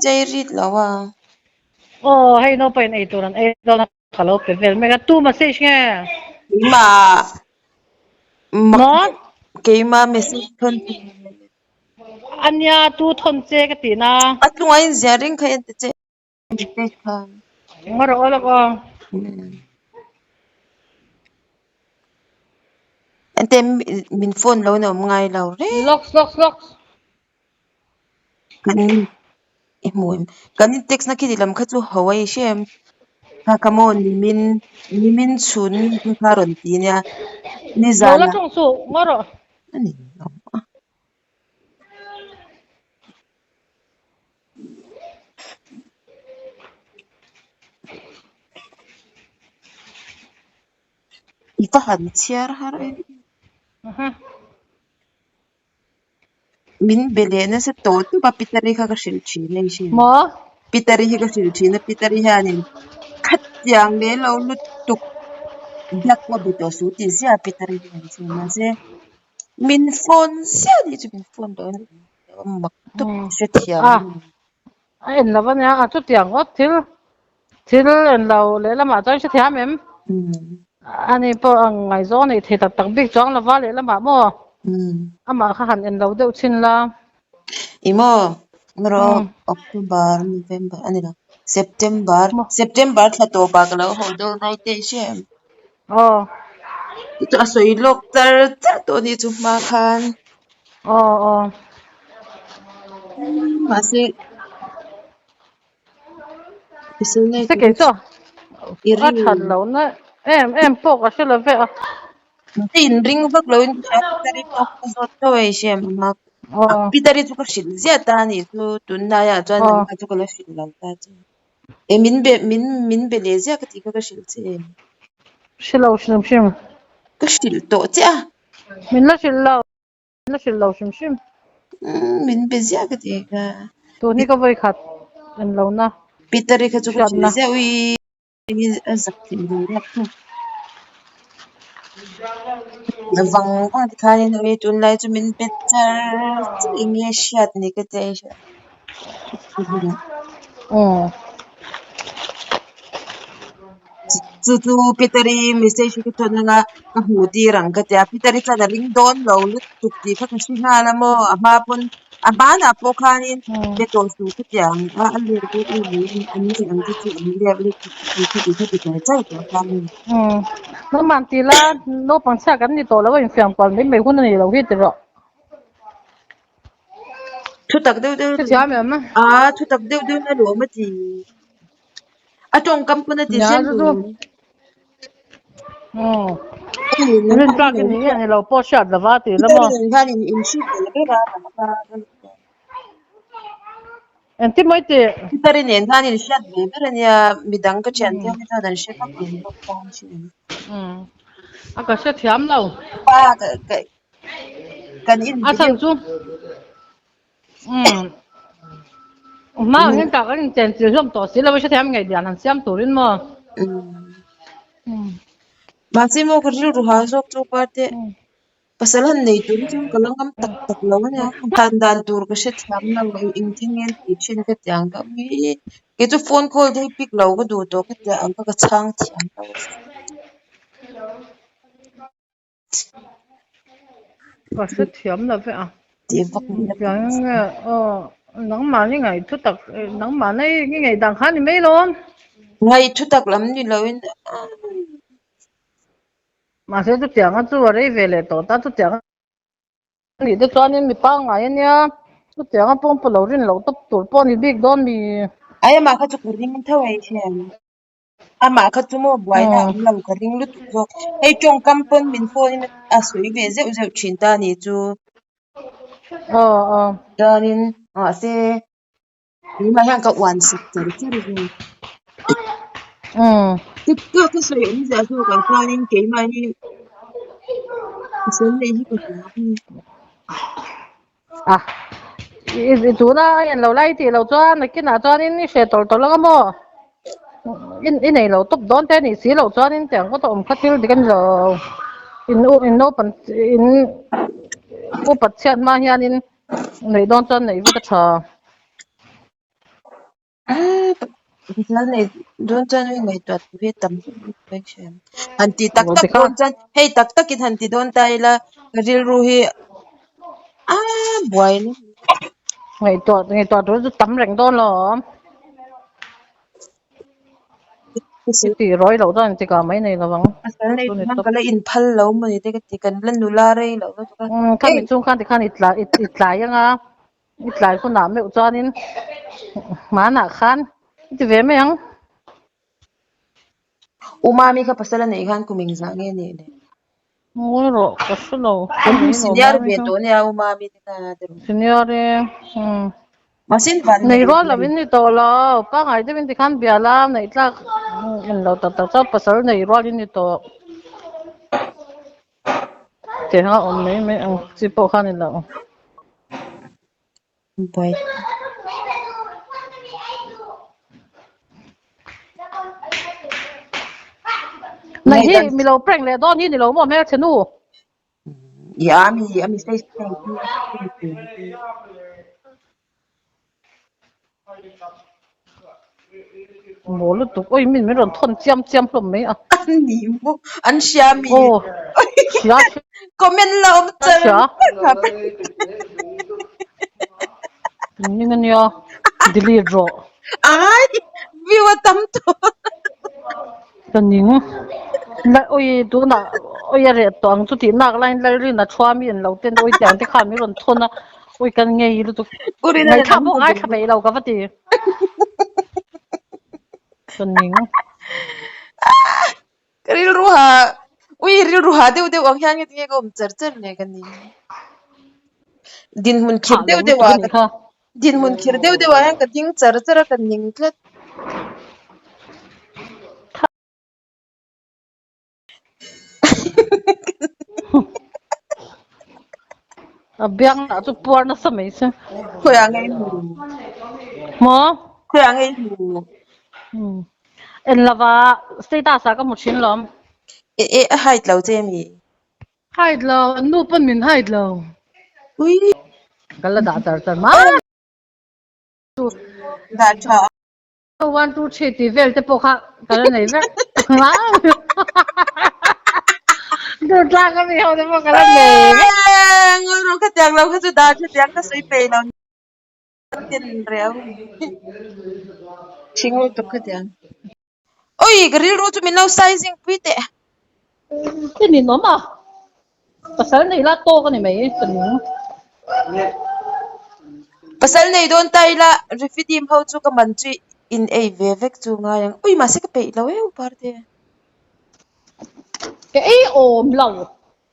che i read lo a. Aw hei naupang in eitur an ei dawn a ka lo pe vel mek a tu message nge? Keimah Maw? Keimah message thawn che. Ania tu thawn che ka tih na. A tlungah in ziah reng kha en ta che. Message khan. Ngaw rawh aw lawk aw. Ente min phone lo na awm ngai lo reng. Lawks lawks lawks. Kan i hmu em? Kan in text na khi ti lam kha chu ho a i hre em? Kha kha maw nimin nimin chhun kha kha rawn ti nia. Nizan. Lo la tawng suh ngaw rawh. Ani lo a. I va han chhiar har em? Min be leh nasa tawh tawp a Pitari kha ka hrilh thin a i hria. Maw? Pitari hi ka hrilh thin a Pitari hianin khatiang leh lo lutuk biak pawh a be tawh suh tih ziah a Pitari hian a hria mahse min phone ziah anih chu min phone dawn mak tawp hrethiam. A a en lo ania a chutiang ngawt thil thil en lo lehlamah chuan hrethiam em? Ani pawh ang ngaihzawng a neih thei tak tak bik chuang lova lehlamah maw amah kha han en lo deuh chhin la. I maw rawh October November a ni lo September September thla tawpah ka lo haw dawn ai te i hria em? Aw. Chu a sawi lawk char char tawh a nih chu hma khan. Aw aw. Mahse Se kei chu a that loh na em em pawh ka hre lo ve a. Ka inring vak lo in ka hria Pitari pawh ka zawt tho a i hria em a. Pitari chu ka hrilh ziah ta a nih chu tunlaiah chuan nangmah chu ka la hrilh lo ta che. E min be min min be leh ziah ka tih kha ka hrilh che em? Hre lo hrim hrim. Ka hrilh tawh che a. Min la hrilh lo. Min la hrilh lo hrim hrim. Umm min be ziah ka tih kha. Tun hi ka vawi khat en lo na. Pitari kha chu ka hrilh ziah ui a zak thei lo rap thung. Vang vang te khanin ui tunlai chu min be char char eng nge hriat ni ka tia i hria. Chu chu Peter-i message hi ka thawn anga ka hmuh tir ang ka tia Peter-i chuan a ring dawn lo lutuk tih kha ka hre nghal a maw a hma pawn a hmanah pawh khanin be tawh suh ka ti ang a a let lut em mai an ni ang te chu an let lutuk tih kha ti kha ti char char tawh kha a ni. Nangmah tih la naupang chhiat kan ni tawh lo a infiam kual mai mai hun a ni lo hi ti rawh. Thu tak deuh deuh Hrethiam em? A thu tak deuh deuh na lawm a ti. A tawngkam pawn a ti Nia hrem chu lo. chu. Umm. Rin tlak i ni nge ni lo pawh hriat lova ti la maw? Hian in in hrilh tel ber a Engtin mai tih? Pitari nen khan in hriat ve ber a nia midang ka thian te ho hi chuan an hre vak lo bawk ta thin. Umm. A ka hrethiam lo. Pa ka ka Kan in A chhan chu umm hma ang hian tah kan in chen chilh hlawm tawh si lo a hrethiam ngei dian han siam turin maw. Mahse maw ka rilru ha zawk chu parte pasal han nei tur hi chuan ka la ngam tak tak lo a nia. Dan dan tur ka hrethiam lo engtin nge an tih thin ka ti ang ka ui kei chu phone call te hi pick lo ka duh tawh ka ti ang ka chhang thiam lo. Ka hrethiam lo ve a. Tiang nge aw nangmahni ngaih thu tak nangmahni i ngaih dan kha a ni mai lo. Ngaih thu tak lam ni loin. Mahse chutianga chu a rei ve leh tawh ta chutianga nih te chuanin mi pangngai a nia chutianga pawng pawh lo rin loh tawp tur pawh a ni bik dawn mi. Ai amah kha chu ka ring tho ai hian. Amah kha chu maw buaina a awm lo ka ring lutuk zawk. Hei tawngkam pawn min phone in a sawi ve zeuh zeuh thin ta a ni chu. Aw aw. Chuanin mahse tunah hian ka uan sak char char zawk. Umm. Ka ka sawi awm ziah zawk ah chuanin keimah hi ka sawi neih hi ka hria a ni. A i tuna a en lo lai tih loh chuan nakinah chuanin i hre tawlh tawlh ang a maw? I nei lo tawp dawn te a nih si loh chuanin tiang kawt a awm kha thil dik a ni lo. In u in naupan in upat chhiat hma hianin neih dawn chuan neih vat a tha. Pasal nei dawn chuan hei ngaihtuah tur hi tam han ti tak tak dawn chuan hei tak takin han ti dawn ta ila ka rilru hi a buai na. Ngaihtuah ngaihtuah tur chu tam reng dawn lo. I tih rawi loh chuan engtikah mai nei lovang. Pasal nei tur khan ka la inphal lo mawni te ka ti kan la nula rei loh lutuk a. Khami chung khan tikhan i tlai i tlai anga i tlai hunah meuh chuanin hmanah khan i ti ve mai ang. U Mami kha pasal a neih khan kum engzah nge a nih le? Ngawi rawh ka hre lo. Kan hmu senior ve tawh ania U Mami te kha Senior e umm. Mahse in van Nei rual lo in ni tawh lo. Pangai deuhin tikhan bia la neih tlak en lo tak tak chuan pasal nei rual in ni tawh. Tiang a awm mai mai ang chi pawh kha ni lo. Buai. Nei hi mi lo prank leh dawn hi ni lo maw hmelchhe nu. I a mi a mi sei sei Maw lutuk oi min min rawn thawn chiam chiam hlawm mai a. An ni maw an hria mi. Aw hria Comment la awm char hria. Ning ania delete rawh. Ai view a tam tawh. Ka ning. La oi tunah oi a reh tawh ang chu tih nak laiin Lalrina thua mi an lo ten oi tiang te khan min rawn thawn a. Ui kan ngei lutuk. Ngaithla pawh ngaithla peih lo ka va ti. Ka ning. Ka rilru ha ui rilru ha deuh deuh ang hian nge tinge ka awm char char le ka ning. Dinhmun khir deuh deuh ah dinhmun khir deuh deuh ah hian ka ding char char a ka ning tlat. A biang lah chu puar nasa mai se. Khawiah ngei hmu? Maw? Khawiah ngei hmu? En lova status ah ka hmu thin lawm. E e a hide lo che mi? Hide lo, an nu pawn min hide lo. Ui. Ka la dah char char mai. Dah tha. One two three tih vel te pawh kha ka la nei vek. Durtlang a mi ho te pawh ka la nei vek. Ngawi rawh khatiang lo kha chu dah khatiang ka sawi peih lo ten reu. Thing lutuk khatiang. Oi ka rilru chu min lo sizing pui teh. Ti min awm a. Pasal nei la tawk a ni mai ka ning. Pasal nei dawn ta ila Refidim ho chu ka man chu in ei ve vek chu ngai ang. Ui mahse ka peih lo eu parte. Ka ei awm lo.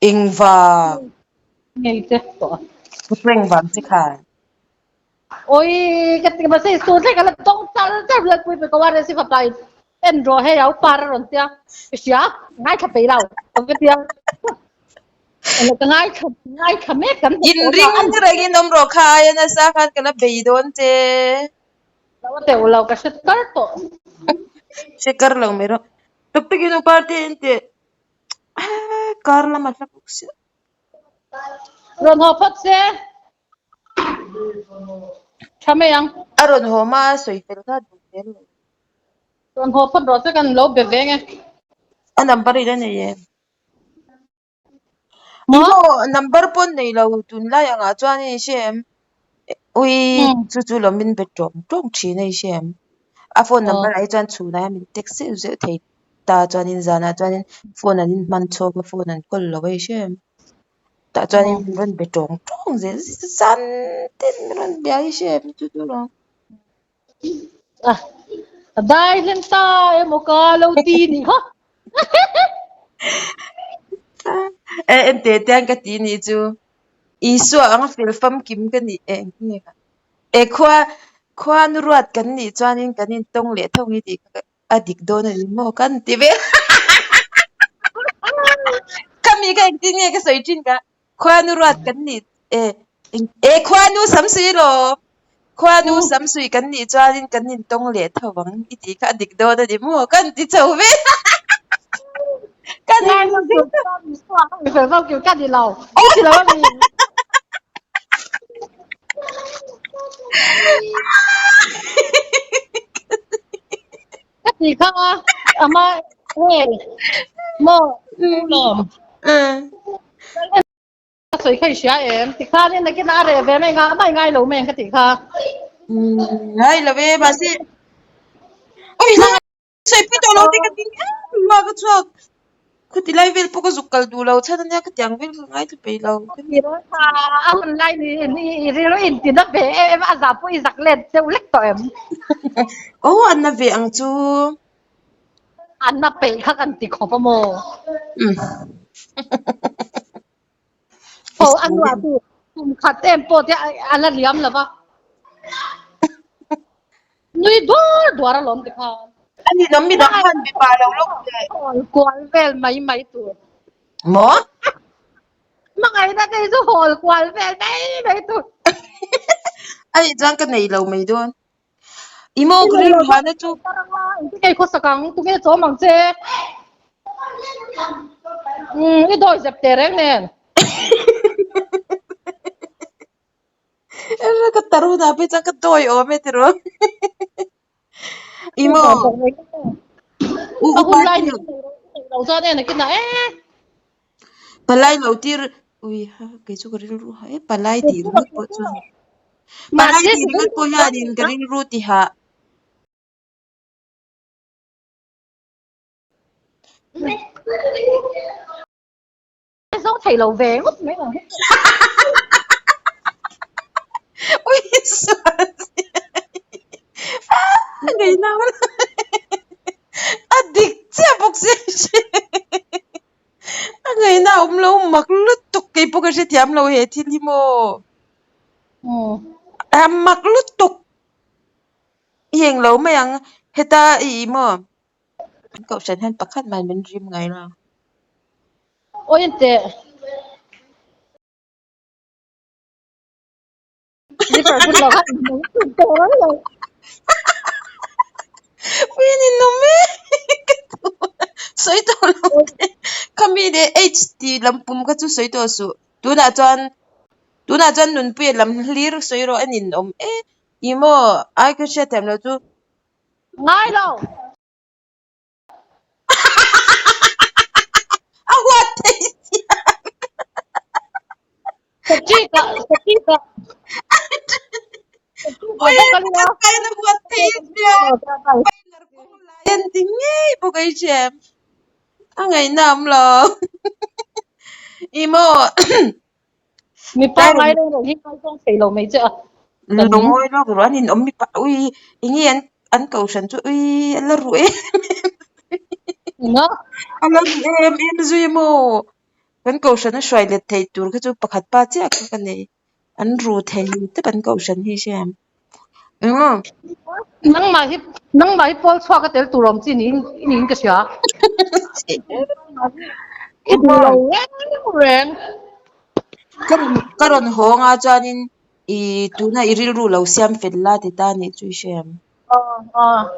Engvang. Ngei che tawh a. Ka prank vang che khan. Oi ka ti mahse i sul thleng ka la tawng char char vel pui pui ka uar resi fapa in en rawh hei au par a rawn tia i hria ngaithla peih lo ka tia ka ngaithla ngaithla mek kan In ring rengin awm rawh kha aia nasa khan ka la bei dawn che. Lo a teuh lo ka hre kar tawh. Hre kar lo mai rawh. Tak takin u parte en teh kar lama hla bawk sia. Rawn haw phawt se. Tha mai ang. A rawn haw hma a sawi fel kha duh zel lo. Rawn haw phawt rawh se kan lo be veng e. A number i la nei em? Maw number pawn nei lo tunlai angah chuan i hre em? Ui chu chu lo min be tawng tawng thin a i hre em? A phone number ah hi chuan chhunah hian min text zeuh zeuh thei ta chuanin zanah chuanin phone an inhman chhawk a phone an kawl lo a i hre em? Tah chuanin min rawn be tawng tawng zel zan ten min rawn bia hi hre em chu chu lo. A dai hlen ta emaw ka lo ti nih kha. E en te te an ka ti nih chu Isua anga fel famkim ka nih e engtin nge ka e khua khua nu ruat kan nih chuanin kan intawng leh tho nge tih kha A dik dawn a ni maw kan ti ve. Ka mi ka engtin nge ka sawi thin ka khuanu ruat kan nih e e khuanu sam sui lawm khuanu sam sui kan nih chuanin kan intawng leh tho ang i tih kha a dik dawn a ni maw kan ti chho ve. Kan Ka ni lo. Ti lo a mi. Ti kha ama hei maw lawm. Ka sawi kha i hria em? Ti khanin nakinah a reh ve mai nga mai ngai lo mai ang ka tih kha. Ngai lo e mahse oi la sawi pui tawh lo te ka ding em lua ka chhuak khuti lai vel pawh ka zuk kal duh lo chhan ania ka tiang vel ka ngaithla peih lo. A hun lai ni i rilru in ti na ve em em a za pawh i zak let deuh lek tawh em? Aw a na ve ang chu. A na peih kha kan ti khawp a maw? Aw a nuah tu kum khat em pawh te a la liam lo va. Nui duar duar alawm ti khan. A ni lam midang khan mipa lo lawk leh. Hawl kual vel mai mai tur. Maw? Hmangaihna kei chu hawl kual vel mai mai tur. A nih chuan ka nei lo mai dawn. I maw ka rilru hana chu. Engtin nge khawsak ang? Tunge chawm ang che? Umm i dawi zep teh reng nen. Ela ka tar hunah phei chuan ka dawi awm e tiraw. I maw? U A hun lai ni lo chuan en a kinah e. Palai lo tir ui ha kei chu ka rilru ha e palai tih ringawt pawh chuan palai tih ringawt pawh hianin ka rilru tihah. Zawng thei lo ve ngawt mai ang. Ui sual a ngei nau a dik chiah bawk si a ngei na awm lo mak lutuk kei pawh ka hrethiam lo he thil hi maw a mak lutuk i eng lo mai ang heta i maw An kohhran hian pakhat mai min rim ngai lo. Awi an teh. Liverpool lo khan in nung tawh reng lo. Ui an inawm e. Sawi tawh lo te. Khami leh H tih lam pum kha chu sawi tawh suh. Tunah chuan tunah chuan Nunpuia lam hlir sawi rawh an inawm e. Ih maw ai ka hriat thiam lo chu. Ngai lo. A huat thei chiang. Sachika, Sachika. Oi, kan pain a huat thei chiang. Pailar kawng lai an ti ngei bawk ai hrem. A ngaihna awm lo. I maw. Mipa ngai reng reng hi ngaizawng thei lo mai che a. Lungawi lawk ru an inawm mipa ui enge an an kohhran chu ui a la ruh em em a la ruh em em zui maw kan kohhran a hruai let thei tur kha chu pakhat pa chiah kha ka nei an ru thei tep an kohhran hi hriam eng Nangmah hi nangmah hi pawl chhuak a tel tur awm chi niin niin ka hria. I duh lo reng reng. Ka rawn ka rawn hawng a chuanin i tuna i rilru lo siam fel la ti ta nih chu i hre em?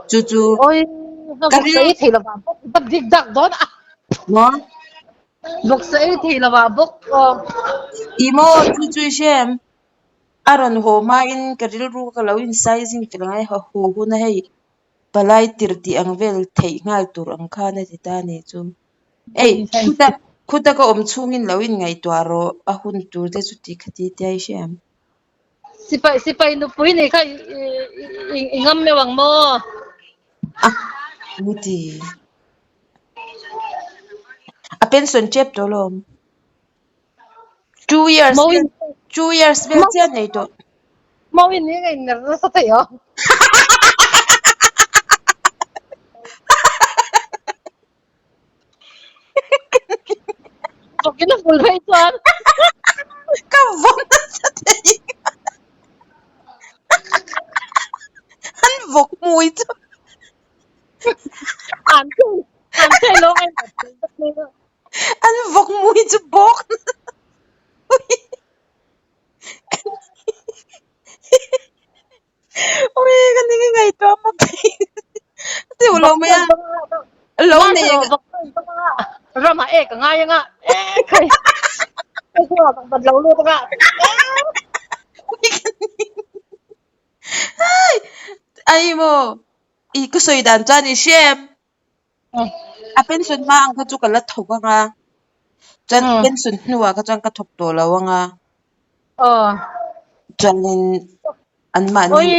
Chu chu ka ril ei thei lova bawk va dik dak dawn a. Maw? Vawksa ei thei lova bawk aw. I maw chu chu i hre em? A rawn haw hmain ka rilru ka lo insizing fel ngai ha hu hun a hei palai tir tih ang vel theih nghal tur ang khan a ti ta a nih chu. Ei khuta khuta ka awm chhungin lo inngaihtuah rawh a hun tur te chu ti kha ti tia i hria em? Sipai sipai nupui nih kha i ngam meuh ang maw? A ni ti. A pension tep tawh lawm. Two years vel two years vel chiah nei tawh. Mawin ni ngei ner nasa thei a. Vawkin a hmul phei chuan. Ka vawm nasa thei. An vawk hmui chu. An thei an thei lo ngei ner. An vawk mui chu bawk ui ka ning i ngaihtuah mak thei tiu lo mai a lo nei ang rama e ka ngai anga e khai lo lut anga ai maw. I ka sawi dan chuan i hre em? A pension hma ang kha chu ka la thawk ang a, chuan pension hnuah kha chuan ka thawk tawh lo ang a. Chuanin anmahni. Oi,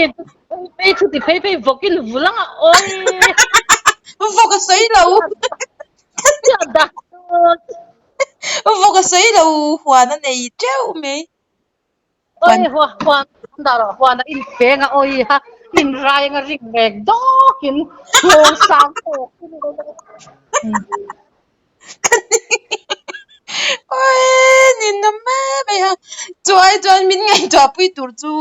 phei chu ti phei phei vawkin vul ang a, oi. Vawk a sawi lo. Vawk a sawi lo huan a nei teuh mai. Oi hua huan dah rawh huan a in peng a oi ha in rai anga ring rek dawk in nghawng sang tawk in Oi nin nawm mai mai a chuai chuan min ngaihtuah pui tur chu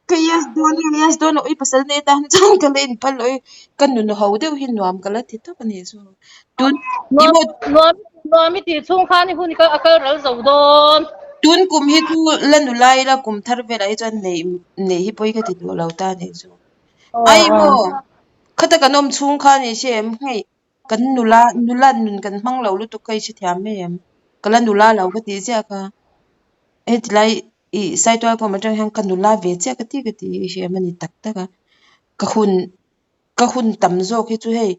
ka yes dawn ka yes dawn oi pasal nei tan chuan ka la in phal oi ka nun ho deuh hi nuam ka la ti tawp a nih chu tun Nuam nuam nuam i tih chhung khan i hun i a kal ral zo dawn. Tun kum hi chu la nu lai ila kum thar velah hi chuan neih neih hi pawi ka ti duh lo ta nih chu. Ai maw khata kan awm chhung kha ni hre em hei kan nula nula nun kan hmang lo lutuk kha i hrethiam mai em? Ka la nula lo ka tih ziah kha. Heti lai ih Saitual kawm atang hian ka nula ve chiah ka ti ka ti i hre em a ni tak tak a. Ka hun ka hun tam zawk hi chu hei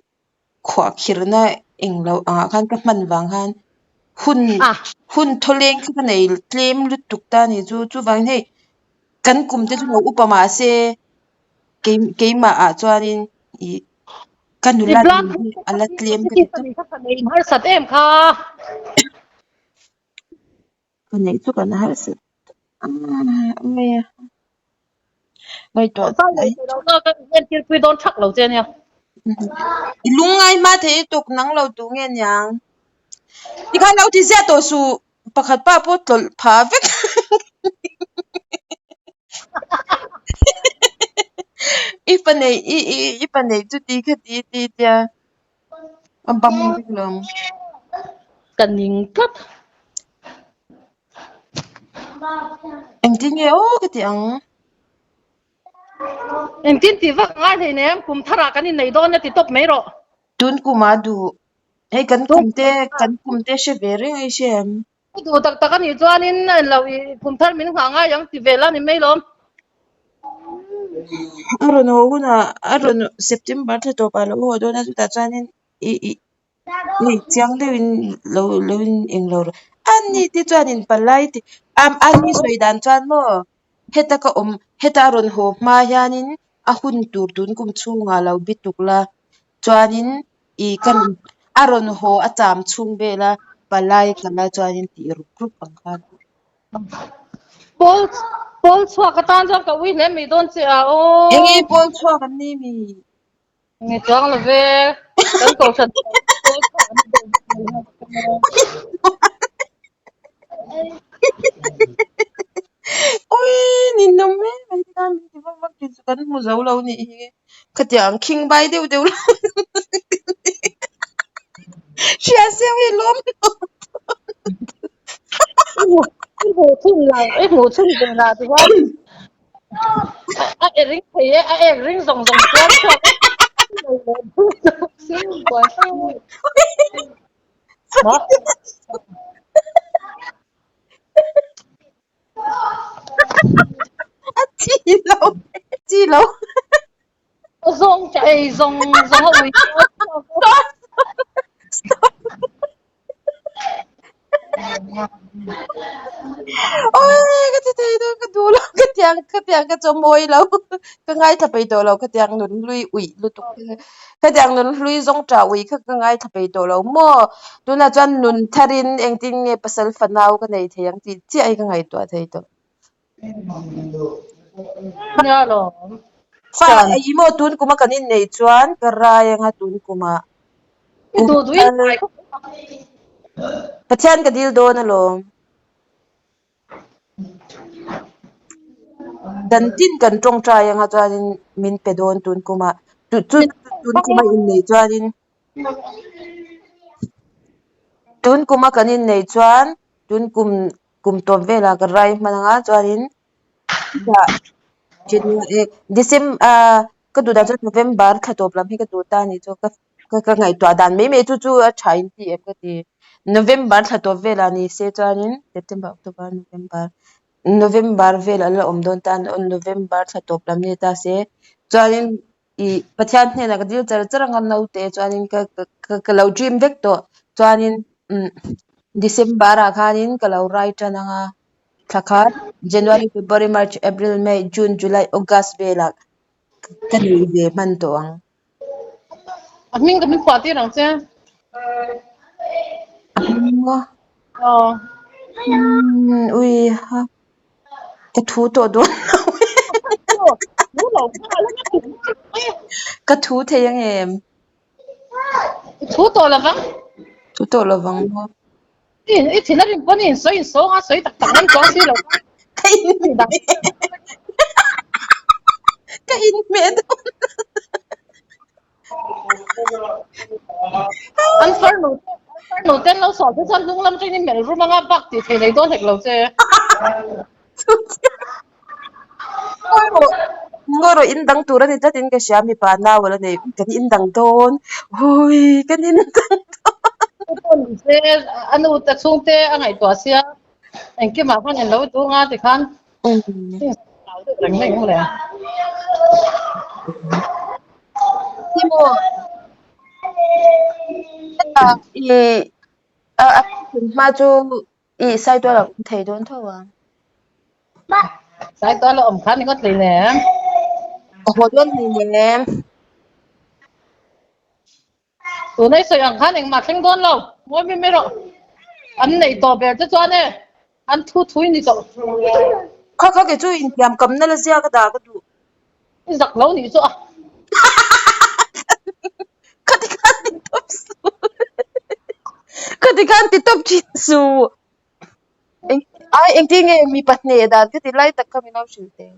khuahkhirhna eng loh angah khan ka hman vang khan hun hun thawleng kha ka nei tlem lutuk ta a ni chu chuvangin hei kan kum te chu lo upa mah se kei keimah ah chuanin ih ka nula nun hi a la tlem ka ti tawp. Harsat em kha. Ka neih chu kan harsat mai a. Ngaihtuah Entirpui dawn thak lo che nia. I lungngai hma thei tuk nang lo tu nge niang. Tikhan lo ti ziah tawh suh pakhat pa pawh tlawlh phah vek. I fa neih i i fa neih chu ti kha ti ti tia a bam vek lo ang. Ka ning tlat. Engtin nge aw ka ti ang? Engtin tih vak ngai hleinem, kum tharah kan innei dawn a ti tawp mai rawh. Tun kum ah duh. Hei kan kum te kan kum te hre ve reng ai hre em? I duh tak tak a nih chuanin lo i kum thar min nghah ngai ang ti vel a ni mai lawm. A rawn haw hunah a rawn September thla tawpah a lo haw dawn a chutah chuanin i i Hei chiang deuhin lo lo in eng lo rawh. A ni te chuan in palai ti a a ni sawi dan chuan maw heta ka awm heta a rawn haw hma hianin a hun tur tun kum chhungah lo bi tuk la chuanin ih ka rawn a rawn haw a cham chhung vela palai ka la chuanin tih rup rup ang khan. Pawl pawl chhuak atan chuan ka ui hle mai dawn che a aw. Enge pawl chhuak an ni mi? Nge chuang lo ve. Kan kohhran Oi ninawm em mai te khan min ti vak vak thin chu kan hmu zo lo nih hi. Khatiang khing bai deuh deuh lo hria se ui lawm lo. I hmuh chhun lo, i hmuh chhun ve lah tichuan. A e ring thei e, a ek ring zawng zawng chuan chhuak e. A chi lo, chi lo. Zawng chai zawng zawng a ui. Stop. Stop. Oi ka ti thei dawn ka duh lo ka tiang ka tiang ka chawmawi lo ka ngaithla peih tawh lo ka tiang nun hlui uih lutuk ka tiang nun hlui zawng tah uih kha ka ngaithla peih tawh lo maw tunah chuan nun tharin engtin nge pasal fanau ka nei thei ang tih chiah hi ka ngaihtuah thei tawh. Nia lawm. Fa ei maw tun kuma kan inneih chuan ka rai anga tun kumah. I duh duh in rai khawp Pathian ka dil dawn alawm. Dan tin kan tawngtai anga chuanin min pe dawn tun kumah. Chu chu tun kuma inneih chuanin tun kuma kan inneih chuan tun kum kum tawp velah ka rai hman anga chuanin December ka duh dan chuan November thla tawp lam hi ka duh ta a nih chu ka ka ngaihtuah dan mai mai chu chu a tha in ti em ka ti November thla tawp velah ni se chuanin September October November November vel an la awm dawn ta a November thla tawp lam ni ta se chuanin. I Pathian hnenah ka dil char char anga naute chuanin ka ka lo dream vek tawh. Chuanin umm December ah khanin ka lo rai tan anga thla khat January, February, March, April, May, June, July, August velah ka nei ve hman tawh ang. A hming ka min phuah tir ang che. A hming maw? Aw. Umm ui ha. Ka thu tawh dawn lo. Ka thu thei ang em? I thu tawh lo vang. Thu tawh lo vang maw? I thin a rim pawn i insawi insawi anga sawi tak tak ngam chuang si lo. Ka inhmeh ka inhmeh dawn. An farnu an farnu ten lo sawi te chuan hnung lam atangin i melh rum anga bak tih thei nei dawn hek lo che. Ngawi rawh in dang tur a ni tlat in ka hria mipa nau a la nei kan in dang dawn hui kan in dang dawn. A nu te chhungte a ngaihtuah sia engkimah khan in lo duh nga tikhan Hma chu i saitual a awm thei dawn tho ang. Saitual a awm kha ni ngawt hleinem. A haw dawn hleinem. Tuna i sawi ang khan engmah thleng dawn lo, ngawi mai mai rawh. An neih tawh ber te chuan e, an thu thui ni tawh. Kha kha kei chu intiam kamna la zia ka dah ka duh. I zak lo nih chu a. Khati khan ti tawp suh. Khati khan ti tawp thin suh. Eng ai engtin nge mipa hneh dan kha ti lai tak kha min lo hrilh teh.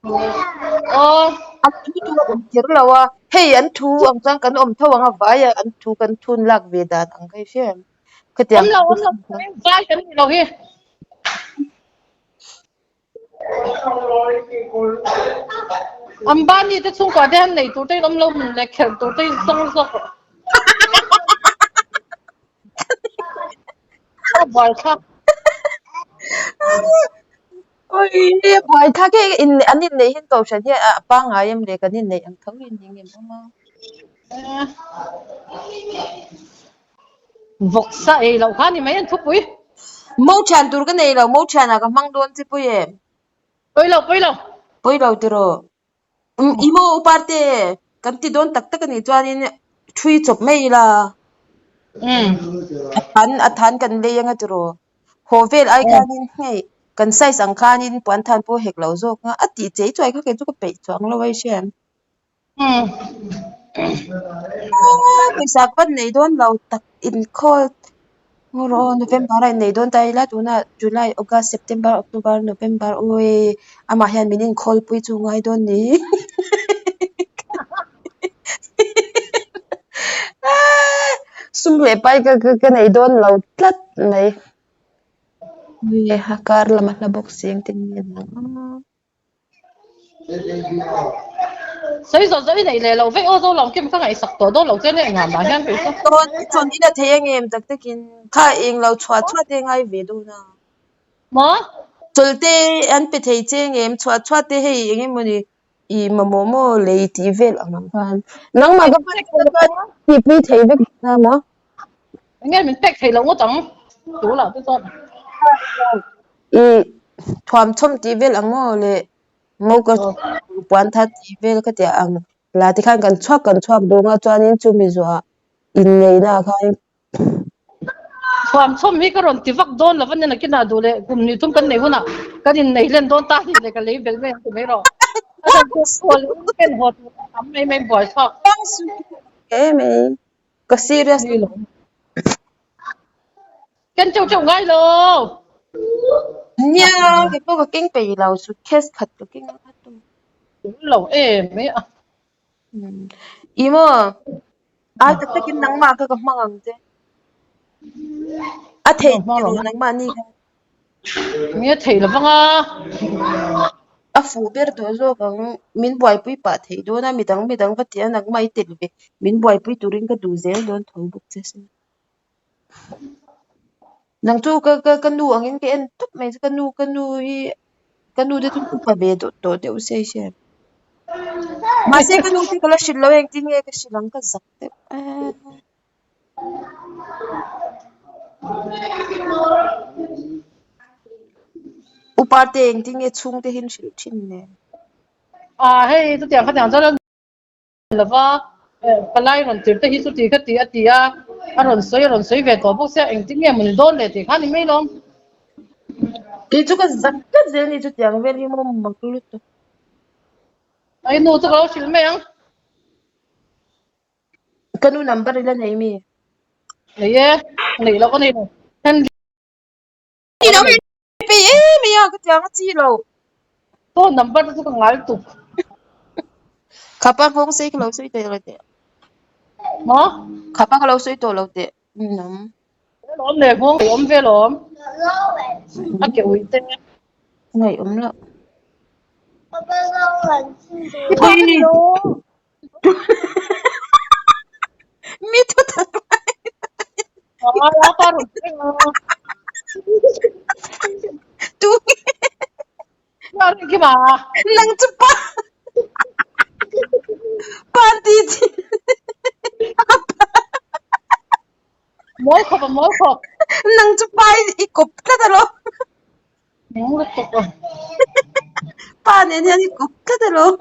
An thu chu a awm kher lo a, hei an thu ang chuan kan awm tho ang a, vai ah an thu kan thun lak ve dan ang kha i hria em? Khatiang Awm lo, awm lo, vai kan nih lo hi. Ambani te chhungkua te han nei tur te in awm lo hmun leh khelh tur te in zawng zawk rawh. A buai thlak. Oi buai thlak e in an inneih hian kohhran hi a pangngai em le kan inneih ang tho hi ni ngem awm a. Vawksa ei loh kha ni mai an thupui. Mo thian tur ka nei lo mo thianah ka hmang dawn che pawi em? Pawi lo pawi lo. Pawi lo tiraw. I maw upa te kan ti dawn tak tak a nih chuanin thui chawp mai ila a than a than kan lei anga tiraw haw vel ai khanin hei kan size ang khanin puan than pawh hek lo zawk a a tih chei chuai kha kei chu ka peih chuang lo a i hria em. Pawisa ka van nei dawn lo tak inkhawl Ngaw November a innei dawn ta ila tunah July, August, September, October, November awi amah hian min inkhawlpui chu ngai dawn ni. Sum leh pai ka ka nei dawn lo tlat mai. A kar lama hla bawk si engtin nge ni ang. Sawi zawh zawh i neih leh loh vek aw zo lo kim ka ngaihsak tawh dawn lo che nia engah mah hian kei chu. Chuan chuan i la thei ang em tak takin kha eng lo chhuah chhuah te ngai ve dawn a. Maw? Chawlhte an pe thei che ang em chhuah chhuah te hei eng emawni i mamawh maw lei tih vel ang ang khan. Nangmah ka hman chuan tihpui thei vek ta maw? Enge min pek thei loh ngawt ang tulah te chuan. I thuamchhawm tih vel ang maw le mo ka puan that tih vel ka tia ang la tikhan kan chhuak kan chhuak dawn a chuanin chumi zuah inneihna ah khan. Thuamchhawm hi ka rawn ti vak dawn lo va nia nakinah duh leh kum ni thum kan nei hunah kan innei hlen dawn ta ni le ka lei belh mai ang ti mai rawh. A chhan chu haw leh in ken haw tur a tam mai mai buai chhuak. Em em. Ka serious lo. Ken cheu cheu ngai lo. Nia, kei pawh ka keng peih lo, suitcase khat ka keng a tu. Lo em mai a. I maw? Ai tak takin nangmah kha ka hmang ang che. A theih tiraw nangmah ni kha. Nge thei lo vang a. A fuh ber tawh zawk ang, min buaipui pah thei dawn a, midang midang va ti a nangmah i tel ve, min buaipui turin ka duh zel dawn tho bawk che sin. Nang chu ka ka ka nu angin ka en tawp mai che, ka nu ka nu hi ka nu te chu upa ve tawh deuh se i hria em? Mahse ka nu te ka la hrilh lo engtin nge ka hrilh ang ka zak deuh eh. Upa te engtin nge chhungte hi an hrilh thin nen. Ah hei chutiang khatiang chuan lova palai rawn tir te hi chuti kha ti a ti a, a rawn sawi a rawn sawi ve tawh bawk sia engtin nge maw ni dawn leh tih kha ni mai lawm. Kei chu ka zak tlat zel ni chutiang vel hi maw mak lutuk. Ai nu chu ka lo hrilh mai ang. Ka nu number i la nei mi? Nei e, neih loh ka nei lo. Henry Ni lo mai pei em mai a ka tiang a chi lo. Phone number te chu ka ngai tuk. Khapa nghawng sei ka lo sawi tawh lo teh. Maw? Khapa ka lo sawi tawh lo teh. Awm. Awm le nghawng ei awm vel awm. A ke uih te. Ngaih awm loh. I pa ka ni lo. Mi thu tak lai. A pa rawn thleng a. Tu nge? A rin khi ma. Nang chu pa. Pa ti chi. Mawl khawp a mawl khawp. Nang chu pa i kawp tlat alawm. Nung lutuk a. Pa nen hian i kawp tlat alawm.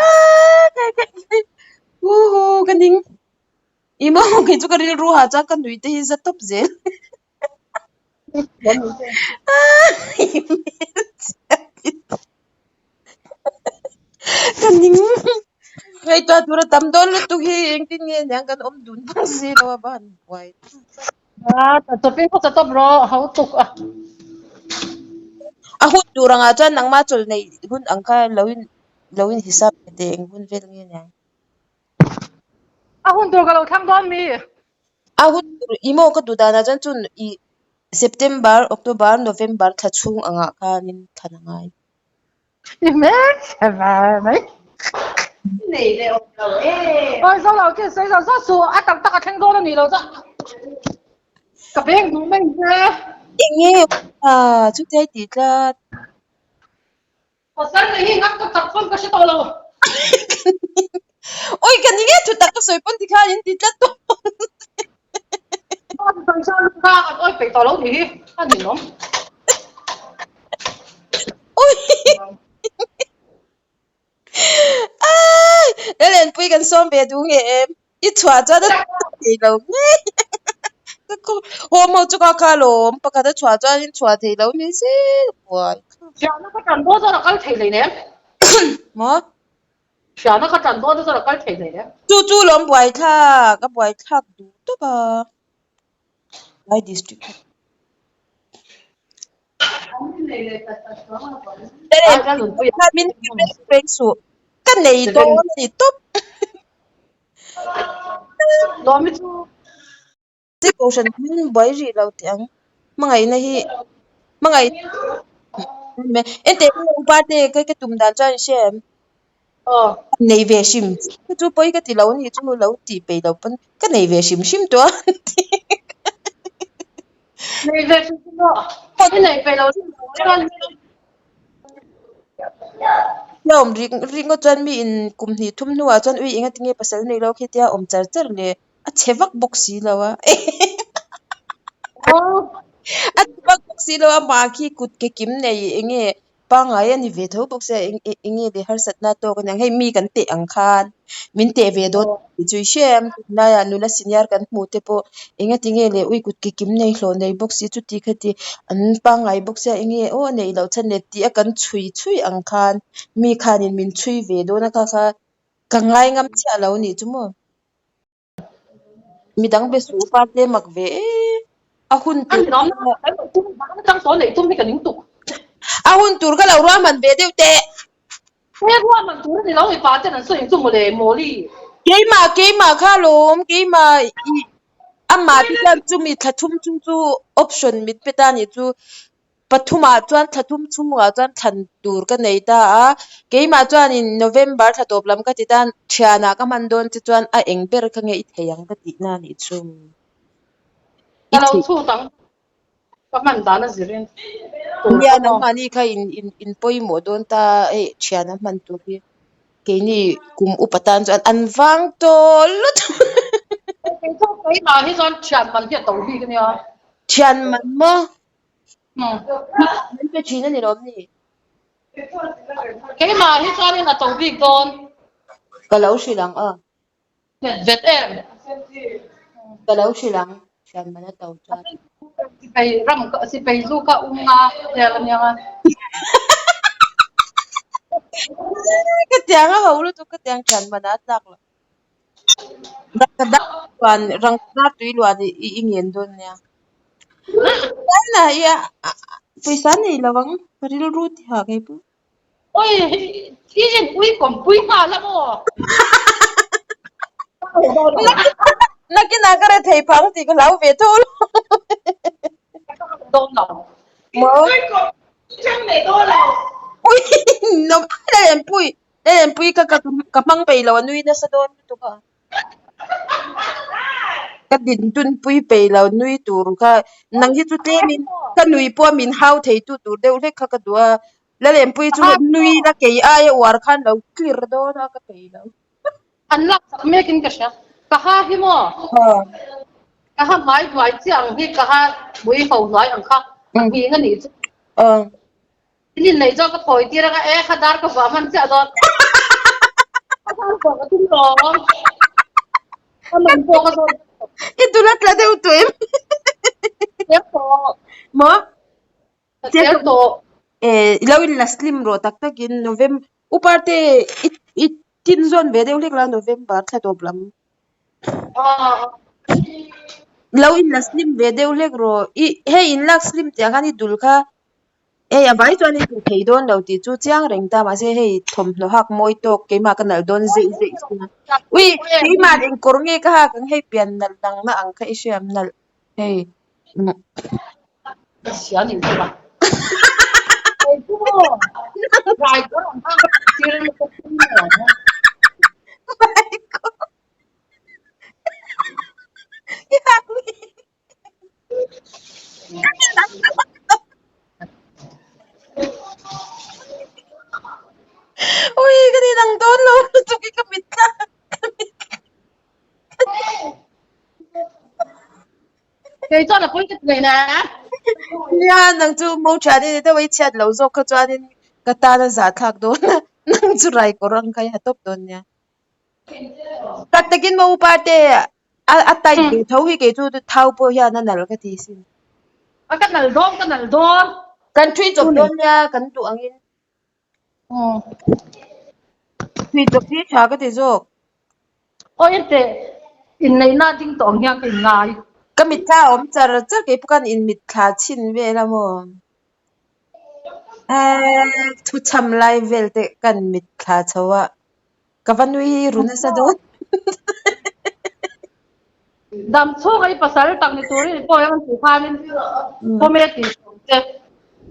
Ah, kai kai kai. Hu hu ka ning. I maw kei chu ka rilru ha chuan ka nui te hi za tawp zel. Ah, ka ning. Ngaihtuah tur a tam dawn lutuk hi engtin nge niang kan awm dun bawk si lo a va han buai. A chawpin khaw cha tawp rawh ho tuk a. A hun tur angah chuan nangmah chawlh neih hun ang kha lo in lo in hisap ve teh eng hun vel nge niang. A hun tur ka lo thlang dawn mi. A hun tur i maw ka duh danah chuan chun i September, October, November thla chhung angah khanin thlan a ngai. I hmel chhe ve mai. Nei leh awm lo e. Oi zo lo chi sawi zo zo su a tak tak a thleng dawn a nih lo chuan ka beng duh mai che. Enge a chutia i tih tlat. Pasal nei hi ngak ka chak pawn ka hre tawh lo. Oi ka ni nge thu tak ka sawi pawn tikhan in ti tlat tawh. Kha an oi peih tawh lo nih hi a ninawm. Oi Ai Lalengpui kan sawm ve duh nge em? I chhuah chuan a thei lo ngei. Home ho chu ka kha alawm pakhat a chhuah chuan in chhuah thei lo ni zel buai. Hriatna ka tan dawn chuan a kal thei hleinem. Maw? Hriatna ka tan dawn chuan a kal thei hleinem. Chu chu lawm buaithlak a buaithlak duh tawp a. Lai district. Min reng suh. Ka nei dawn a ni tawp. Lawmi chu. Kohhran min buai rih lo teh ang. Hmangaihna hi hmangaih Enteh upa te ka tum dan chuan i hria em? Nei ve hrim chu pawi ka ti lo a ni chu lo tih peih lo pawn ka nei ve hrim hrim tawh a. Nei ve hrim hrim maw? I nei peih lo chuan Tia awm rik ringawt chuan mi in kum hnih thum hnuah chuan ui enga tinge pasal nei lo khi tia awm char char le a chhe vak bawk si lo a. A chhe vak bawk si lo a mah khi kut ke kim nei enge Pangngai a ni ve tho bawk sia eng eng nge leh harsatna tawk a niang hei mi kan teh ang khan min teh ve dawn tih chu i hria em tunlaiah nula senior kan hmuh te pawh engati nge leh ui kut ki kim nei hlawh nei bawk si chuti khati an pangngai bawk sia eng nge aw a neih loh chhan leh tih a kan chhui chhui ang khan mi khanin min chhui ve dawn a kha kha ka ngai ngam chiah lo a nih chu maw. Midang be suh upa te mak ve e. A hun tur a hun tur ka lo ruahman ve deuh teh. Keimah keimah kha lawm keimah i amah te chuan chumi thla thum chung chu option mit pe ta nih chu. Pathumah chuan thla thum chhungah chuan thlan tur ka nei ta a, keimah chuanin November thla tawp lam ka ti tan thianah ka hman dawn che chuan a eng ber kha nge i thei ang ka tihna a nih chu. Ka lo chhut ang, ka hman dan a zirin tur Nia ka maw. nangmahni kha in in pawimawh dawn ta hei thiana hman tur hi. Keini kum upa tan chuan an vang tawh lutuk. Kei chu keimah hi chuan thian man hi a to bik a nia. Thian man maw? Min pe thin a ni lawm ni? Keimah hi chuanin a to bik dawn. Ka lo hrilh ang a. Vet vet em? Ka lo hrilh ang, thian man a to chuan. Sipai ram sipai zu kha um nga vel a nia nga. Ka tiang a ho lutuk ka tiang thian man ah a tlak loh. Rangkadar luan rangkadar tui luan i i ngen dawn nia. China hi a pawisa nei lo ang ka rilru ti ha kei pawh. Oi i in ui kawm pui nghal a maw? Nakin ah ka re thei phang tih ka hlau ve tho lo. Dawn lo. Maw? Ui kawm chang nei dawn lo. Ui nom Lalengpui Lalengpui ka ka hmang peih lo a nui nasa dawn lutuk a. Ka dintunpui peih lo nui tur kha nang hi chu tlemin ka nui pawh a min hau thei tu tur deuh hlek kha ka duh a, Lalengpui chu nui la kei aia uar khan lo clear dawn a ka peih lo. An lak chak mek in ka hria. Ka ha hi maw? Ka ha hmai hnuai chiah ang hi ka ha mui ho hnuai ang kha a nghing a nih chu. In inneih zawk ka thawi tir anga e kha dar ka vuah hman chiah dawn. Ka dar vuah ka tum lo. Ka man pawh ka zawt. I dul a tla deuh tawh em? Tel tawh. Maw? Ka tel tawh. Eh, i lo in la slim rawh tak takin November uparte i i tin zawn ve deuh hlek la November thla tawp lam. Lo in la slim ve deuh hlek rawh. I hei in lak slim tih ah khan i dul kha Hei a vai chuan i tih thei dawn lo tih chu chiang reng ta mahse hei thawmhnaw hak mawi tawk keimah ka nalh dawn zeih zeih thung a. Ui keimah eng kawr nge ka hak ang hei pian nalh dang na ang kha i hriam nalh hei. Ka sia nih chu ba. Hei chu maw rai kawr ang kha ka tir ka tum maw. Rai kawr. I hak ni. Ui ka ni dang dawn lo lutuk i ka mit thla ka mit Kei chuan a pawi ka ti nei na. Nia nang chu mo thian i ni deuh a i chhiat lo zawk kha chuanin ka tan a zahthlak dawn a nang chu rai kawr ang kha i ha tawp dawn nia. Tak takin mo upa te a tight ve tho hi kei chu thau pawh hian a nalh ka ti sin. A ka nalh dawn ka nalh dawn. Kan thui chawp dawn nia kan duh angin. Thui chawp hi tha ka ti zawk. Aw ente inneihna ding tawh ang hian ka inngai. Ka mitthla a awm char char kei pawh khan inmitthla chhin vel a maw. Eee thuchham lai vel te kan mitthla chho a. Ka va nui ru nasa dawn. Dam chhunga i pasal tak ni turin i pawi ang tih khanin kawme tih hriam che.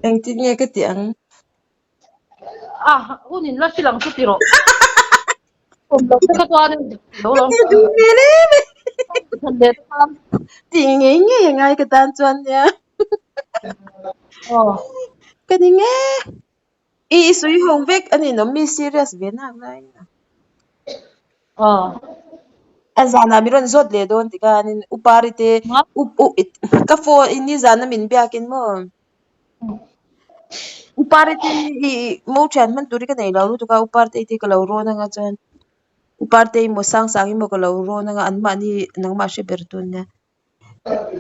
Engtin nge ka tih ang? A hun in la hrilh ang chu ti rawh. Awm lo te kha chuanin lo lo. Ka ti duh hmel em e. Than leh te khan. Tih ngei ngei a ngai ka tan chuan nia. Aw. Ka ni nge. I i sawi ho vek a ninawm mi serious ve nak lai a. Aw. A zanah min rawn zawt leh dawn ti khanin Upari te up u ka phone in ni zana min biakin maw. Upari te i mo thian hman tur hi ka nei lo lutuk a Upari te te ka lo rawn anga chuan Upari te emaw Sangsang emaw ka lo rawn anga anmahni nangmah hre ber tun nia.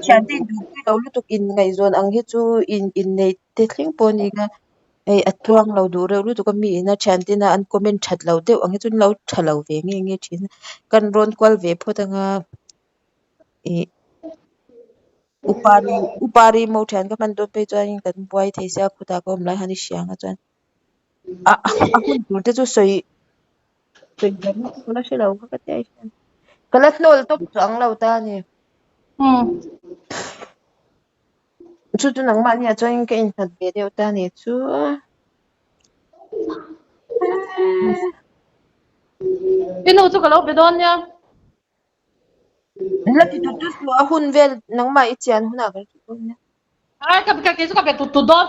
Thiante induhpui lo lutuk inngaihzawn ang hi chu in inneih te thleng pawh a ni a, hei a tluang lo duh reuh lutuk a mi ina thiante ina an comment that lo deuh ang hi chu an lo tha lo ve nge nge thin a, kan rawn kual ve phawt anga ih upari upari mo thian ka hman dawn phei chuan kan buai thei sia khutah ka awm lai han i hria ang a chuan a a hun tur te chu sawi sawi dan ka la hre lo kha ka tia hian ka la hnawl tawp chu ang lo ta a ni. Chu chu nangmah nia chuan ka innghat ve deuh ta a ni chu. I nu chu ka lo be dawn nia. La ti tut tut suh a hun vel nangmah i chian hunah kan hrilh dawn nia. Ai ka ka kei chu ka be tut tut dawn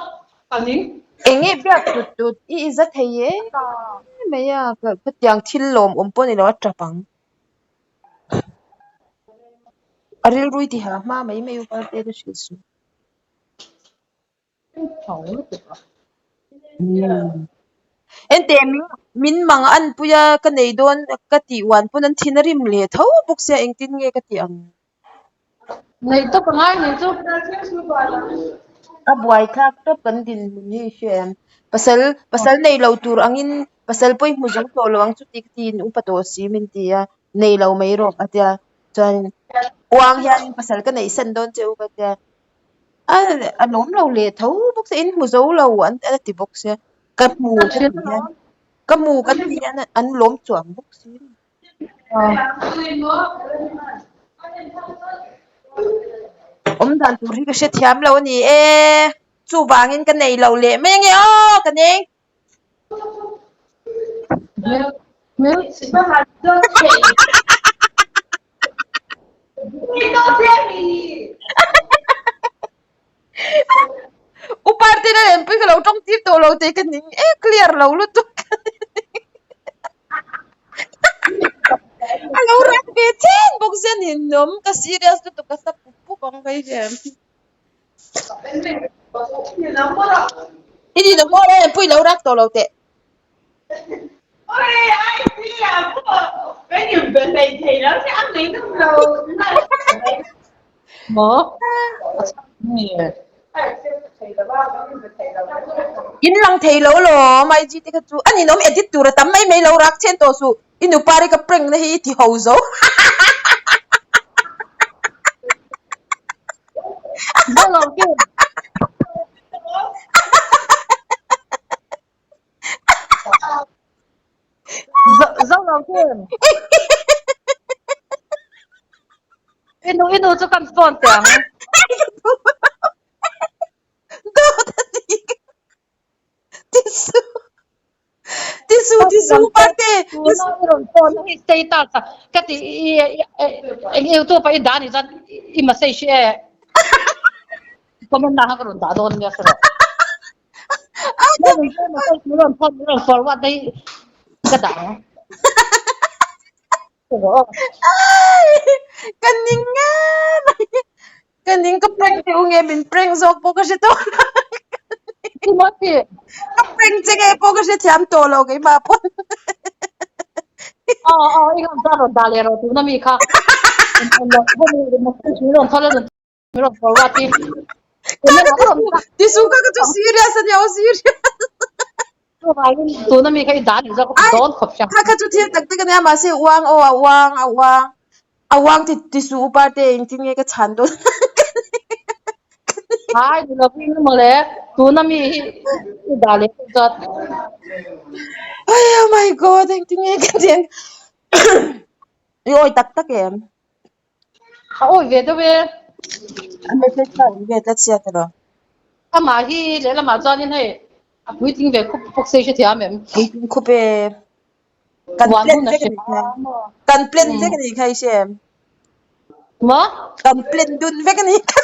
ka ning. Eng nge biak tut tut i i za thei em mai a, khatiang thil lawmawm pawh ni lo a tap ang. A rilru i ti ha hma mai mai u Parte ka hrilh suh. Enteh min min mang an pui a ka nei dawn ka tih uan pawn an thin a rim leh tho bawk sia engtin nge ka tih ang. Nei tawp a ngai nih chu. A buai thlak tawp kan dinhmun hi i hria em? Pasal pasal nei lo tur angin pasal pawh i hmu zo tawh lo ang chuti ka tiin upa tawh si min ti a, nei lo mai rawh a tia. Chuan uang hian pasal ka neih san dawn che u ka tia. A a lawm lo leh tho bawk sia in hmu zo lo an a ti bawk sia. Ka hmu ka tih hian ka hmu ka tih hian an lawm chuang bawk si. Awm dan tur hi ka hrethiam lo a ni e. Chuvangin ka nei lo leh mai ange aw ka neng. U Partin a lenpui ka lo tawng tir tawh lo tih ka ning e clear lo lutuk. A lo rak ve chen bawk sia ninawm ka serious lutuk ka sa pup pup ang ka hian. I ninawm maw a lenpui lo rak tawh lo teh. In lang thei lo lawm IG te kha chu a ninawm edit tur a tam mai mai lo rak chen tawh suh i nupa ri ka prank na hi i ti ho zo. Zo lo kim. Inu inu chu kan phone te ang. Dawt a ni ka. Tisu. Tisu tisu parte. Tuna i rawn phone hi status a ka ti i eng YouTube a i dah ni chuan i message hi e comment na kha ka rawn dah dawn nia sir. Ka ning nge mai ka ning ka prank teh u nge min prank zawk pawh ka hre tawh lo ka prank che nge pawh ka hre thiam tawh lo keimah pawn Tisu kha ka chu serious a nia aw serious. Tuna mi kha i dan zawk dawn khawp sia. Kha kha chu thil tak tak a nia mahse uang aw a uang a uang a uang ti tisu upa te engtin nge ka chhan dawn. Hai ni lovin mawle tuna mi hi i dah leh chuan. Oh my god engtin nge ka tih i awi tak tak em? A awi ve deuh e. A message kha awm ve tlat sia tiraw? Amah hi lehlamah chuanin hei a puitling ve khup bawk se i hrethiam em? Puitling khup e. Kan plan vek a nih kha. Kan plan vek a nih kha i hre em? Maw? Kan plan dun vek a nih kha.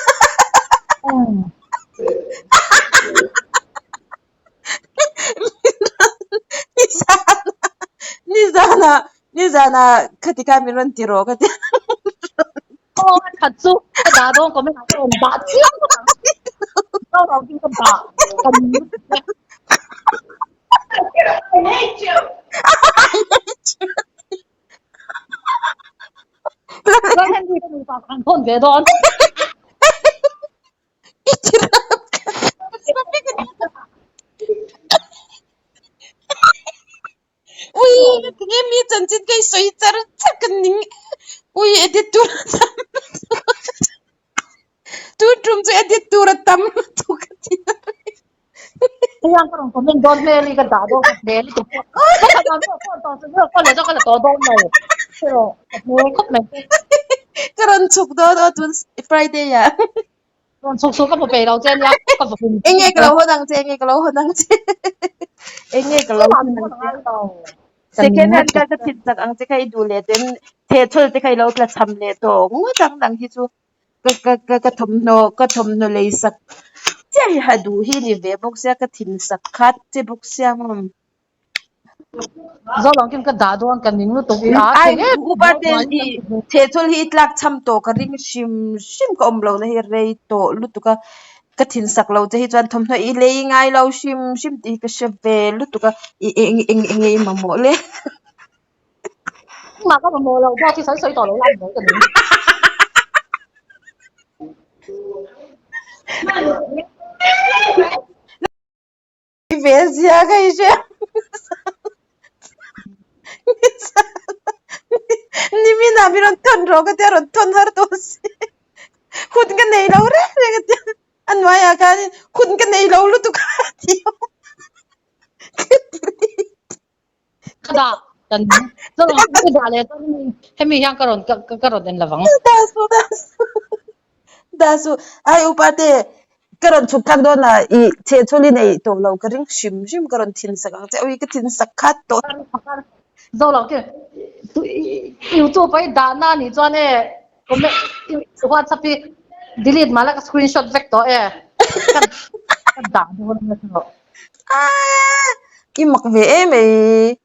Nizana nizana khati khan min rawn ti rawh ka ti. Aw a that chu ka dah dawn comment ah ka rawn dah chiang khawp ang. Zo lo tin ka dah ka ni lutuk e. Chuan Henry ka nupa ka han thawn ve dawn. Ui tinge mi chanchin ka i sawi char char ka ning ui edit tur a tam tun tum chu edit tur a tam lutuk ka ti na reng. Hei ka rawn comment dawn hmel hi ka dah dawn ka hne lutuk pawh ka khat ang chu phone tawh chu phone leh chuan ka la tawh dawn lo erawh ka hne khawp mai che. Ka rawn chhuk dawn aw tun Friday ah. Rawn chhuk chhuk ka hmu peih lo che nia ka va hmu. Enge ka lo hawn ang che enge ka lo hawn ang che enge ka lo hawn ang che. Second hand ka ka thin chak ang che kha i duh leh ten thehthawlh te kha i lo tla cham leh tawh ngawt ang dang hi chu ka ka ka ka thawmhnaw ka thawmhnaw lei sak chiah hi ha duh hi ni ve bawk sia ka thin sak khat che bawk sia maw. Zo lang kin ka dah dawn ka ning lutuk i a Ai thei em upa ten i thehchhawl hi i tlak cham tawh ka ring hrim hrim ka awm lohna hi rei tawh lutuk a ka thin sak lo che hi chuan thawmhnaw i lei ngai lo hrim hrim tih hi ka hre ve lutuk a i eng eng eng nge i mamawh le. Engmah ka mamawh lo dawt hi sawi sawi tawh lo la an mawi ka ning. I ve zia ka i hria Nimin ah min rawn thawn rawh ka tia rawn thawn har tawh si hun ka nei lo reng reng a tia a hnuaiah khanin hun ka nei lo lutuk a ti a. Ka dah kan ka dah leh chuan hemi hian ka rawn ka rawn en lovang. Dah su dah su dah su ai upa te ka rawn chhuk thlak dawn a i chhehchhawl i nei tawh lo ka ring hrim hrim ka rawn thin sak ang che awi ka thin sak khat tawh. Zo lo khi youtube a i dah na nih chuan e comment whatsapp hi delete mah la ka screenshot vek tawh e ka dah dawn a nia. I mak ve em ei.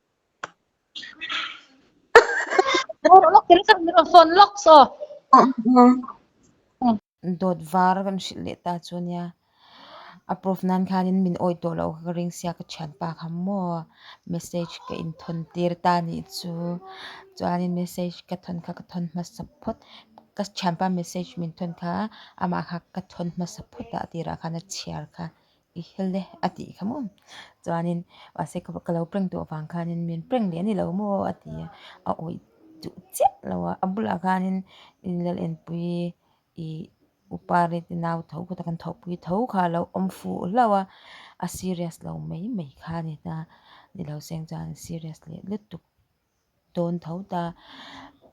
Dawt var kan hrilh leh ta chu nia a proof nan khanin min awih tawh loh ka ring sia ka thianpa kha maw message ka inthawn tir ta nih chu chuanin message ka thawn kha ka thawn hmasa phawt ka thianpa message min thawn kha amah kha ka thawn hmasa phawt a a tirah khan a chhiar kha. I hel e a tih kha maw chuanin mahse ka lo prank duh avang khanin min prank leh a ni lo maw a ti a a awih duh chiah lo a a bulah khanin inlal enpui ih upa rate nau tho kawt a kan thawhpui tho kha a lo awm fuh hlauh a a serious lo mai mai kha a ni ta ni lo seng chuan serious leh lutuk. Dawn tho ta.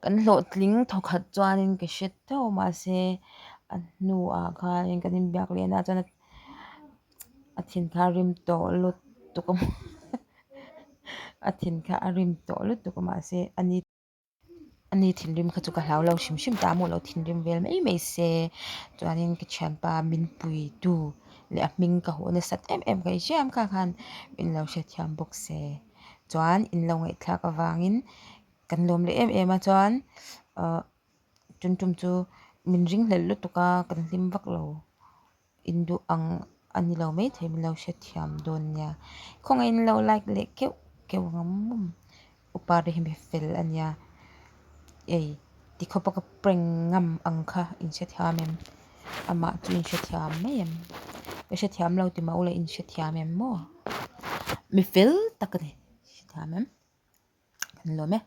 Kan hlawhtling thawkhat chuanin ka hre tho mahse a hnuah khanin kan inbiak leh na chuan a thin kha a rim tawh lutuk a a thin kha a rim tawh lutuk a mahse ani ani thinrim kha chu ka hlau lo hrim hrim ta a maw lo thinrim vel mai mai se chuanin ka thianpa min puitu leh a hming ka hawh nasat em em ka inhriam kha khan min lo hrethiam bawk se. Chuan in lo ngaihthlak avangin kan lawm leh em em a chuan ahh tum tum chu min ring hlelh lutuk a kan hlim vak lo in duh ang a ni lo maithei min lo hrethiam dawn nia khawngaihin lo like leh keuh keuh ang mum upa te hi mi fel a nia ei tikhawpa ka prank ngam ang kha in hrethiam em amah chu in hrethiam mai em ka hrethiam lo ti mah ula in hrethiam em maw mi fel tak a ni hrethiam em kan lawm e.